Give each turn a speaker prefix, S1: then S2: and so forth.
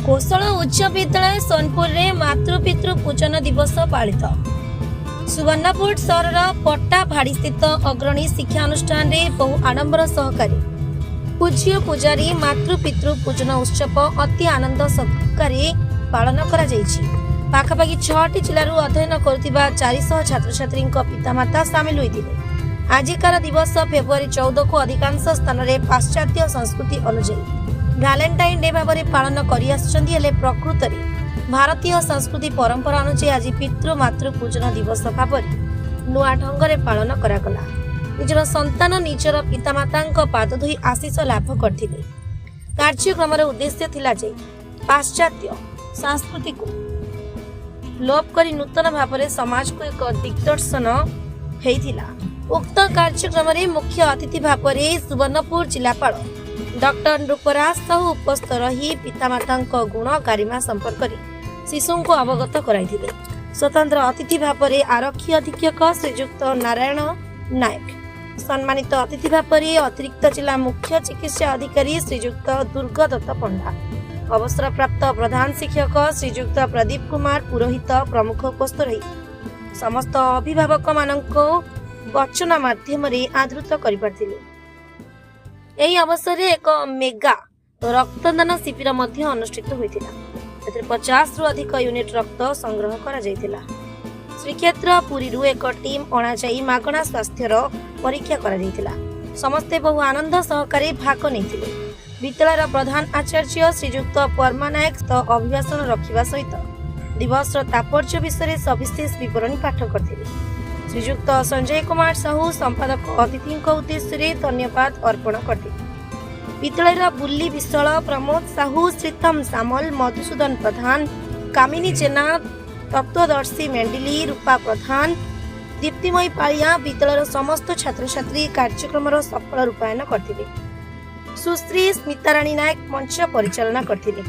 S1: କୋଶଳ ଉଚ୍ଚ ବିଦ୍ୟାଳୟ, ସୋନପୁରରେ ମାତୃପିତୃ ପୂଜନ ଦିବସ ପାଳିତ। ସୁବର୍ଣ୍ଣପୁର ସହରର ପଟ୍ଟାଭାଡ଼ିସ୍ଥିତ ଅଗ୍ରଣୀ ଶିକ୍ଷାନୁଷ୍ଠାନରେ ବହୁ ଆଡମ୍ବର ସହକାରେ ପୂଜ୍ୟ ପୂଜାରୀ ମାତୃପିତୃ ପୂଜନ ଉତ୍ସବ ଅତି ଆନନ୍ଦ ସହକାରେ ପାଳନ କରାଯାଇଛି। ପାଖାପାଖି 6ଟି ଜିଲ୍ଲାରୁ ଅଧ୍ୟୟନ କରୁଥିବା 400 ଛାତ୍ରଛାତ୍ରୀଙ୍କ ପିତାମାତା ସାମିଲ ହୋଇଥିଲେ। ଆଜିକାର ଦିବସ ଫେବୃଆରୀ 14କୁ ଅଧିକାଂଶ ସ୍ଥାନରେ ପାଶ୍ଚାତ୍ୟ ସଂସ୍କୃତି ଅନୁଯାୟୀ ଭାଲେଣ୍ଟାଇନ୍ ଡେ ଭାବରେ ପାଳନ କରିଆସୁଛନ୍ତି। ହେଲେ ପ୍ରକୃତରେ ଭାରତୀୟ ସଂସ୍କୃତି ପରମ୍ପରା ଅନୁଯାୟୀ ଆଜି ପିତୃ ମାତୃ ପୂଜନ ଦିବସ ଭାବରେ ନୂଆ ଢଙ୍ଗରେ ପାଳନ କରାଗଲା। ନିଜର ସନ୍ତାନ ନିଜର ପିତାମାତାଙ୍କ ପାଦ ଧୋଇ ଆଶିଷ ଲାଭ କରିଥିଲେ। କାର୍ଯ୍ୟକ୍ରମର ଉଦ୍ଦେଶ୍ୟ ଥିଲା ଯେ ପାଶ୍ଚାତ୍ୟ ସଂସ୍କୃତିକୁ ଲୋପ କରି ନୂତନ ଭାବରେ ସମାଜକୁ ଏକ ଦିଗ୍ଦର୍ଶନ ହେଇଥିଲା। ଉକ୍ତ କାର୍ଯ୍ୟକ୍ରମରେ ମୁଖ୍ୟ ଅତିଥି ଭାବରେ ସୁବର୍ଣ୍ଣପୁର ଜିଲ୍ଲାପାଳ ଡକ୍ଟର ନୃପରାଜ ସାହୁ ଉପସ୍ଥିତ ରହି ପିତାମାତାଙ୍କ ଗୁଣ ଗାରିମା ସମ୍ପର୍କରେ ଶିଶୁଙ୍କୁ ଅବଗତ କରାଇଥିଲେ। ସ୍ୱତନ୍ତ୍ର ଅତିଥି ଭାବରେ ଆରକ୍ଷୀ ଅଧୀକ୍ଷକ ଶ୍ରୀଯୁକ୍ତ ନାରାୟଣ ନାୟକ, ସମ୍ମାନିତ ଅତିଥି ଭାବରେ ଅତିରିକ୍ତ ଜିଲ୍ଲା ମୁଖ୍ୟ ଚିକିତ୍ସା ଅଧିକାରୀ ଶ୍ରୀଯୁକ୍ତ ଦୁର୍ଗଦତ୍ତ ପଣ୍ଡା, ଅବସରପ୍ରାପ୍ତ ପ୍ରଧାନ ଶିକ୍ଷକ ଶ୍ରୀଯୁକ୍ତ ପ୍ରଦୀପ କୁମାର ପୁରୋହିତ ପ୍ରମୁଖ ଉପସ୍ଥିତ ରହି ସମସ୍ତ ଅଭିଭାବକମାନଙ୍କୁ ବଚନ ମାଧ୍ୟମରେ ଆଦୃତ କରିପାରିଥିଲେ। ଏହି ଅବସରରେ ଏକ ମେଗା ରକ୍ତଦାନ ଶିବିର ମଧ୍ୟ ଅନୁଷ୍ଠିତ ହୋଇଥିଲା। ଏଥିରେ 50ରୁ ଅଧିକ ୟୁନିଟ୍ ରକ୍ତ ସଂଗ୍ରହ କରାଯାଇଥିଲା। ଶ୍ରୀକ୍ଷେତ୍ର ପୁରୀରୁ ଏକ ଟିମ୍ ଅଣାଯାଇ ମାଗଣା ସ୍ୱାସ୍ଥ୍ୟର ପରୀକ୍ଷା କରାଯାଇଥିଲା। ସମସ୍ତେ ବହୁ ଆନନ୍ଦ ସହକାରେ ଭାଗ ନେଇଥିଲେ। ବିଦ୍ୟାଳୟର ପ୍ରଧାନ ଆଚାର୍ଯ୍ୟ ଶ୍ରୀଯୁକ୍ତ ପର୍ମା ନାୟକ ତ ଅଭିଭାଷଣ ରଖିବା ସହିତ ଦିବସର ତାତ୍ପର୍ଯ୍ୟ ବିଷୟରେ ସବିଶେଷ ବିବରଣୀ ପାଠ କରିଥିଲେ। ଶ୍ରୀଯୁକ୍ତ ସଞ୍ଜୟ କୁମାର ସାହୁ ସମ୍ପାଦକ ଅତିଥିଙ୍କ ଉଦ୍ଦେଶ୍ୟରେ ଧନ୍ୟବାଦ ଅର୍ପଣ କରିଥିଲେ। ବିଦ୍ୟାଳୟର ବୁଲି ବିଶ୍ୱାଳ, ପ୍ରମୋଦ ସାହୁ, ଶ୍ରୀତମ ସାମଲ, ମଧୁସୂଦନ ପ୍ରଧାନ, କାମିନୀ ଜେନା, ତତ୍ତ୍ୱଦର୍ଶୀ ମେଣ୍ଡିଲି, ରୂପା ପ୍ରଧାନ, ଦୀପ୍ତିମୟୀ ପାଳିଆ, ବିଦ୍ୟାଳୟର ସମସ୍ତ ଛାତ୍ରଛାତ୍ରୀ କାର୍ଯ୍ୟକ୍ରମର ସଫଳ ରୂପାୟନ କରିଥିଲେ। ସୁଶ୍ରୀ ସ୍ମିତାରାଣୀ ନାୟକ ମଞ୍ଚ ପରିଚାଳନା କରିଥିଲେ।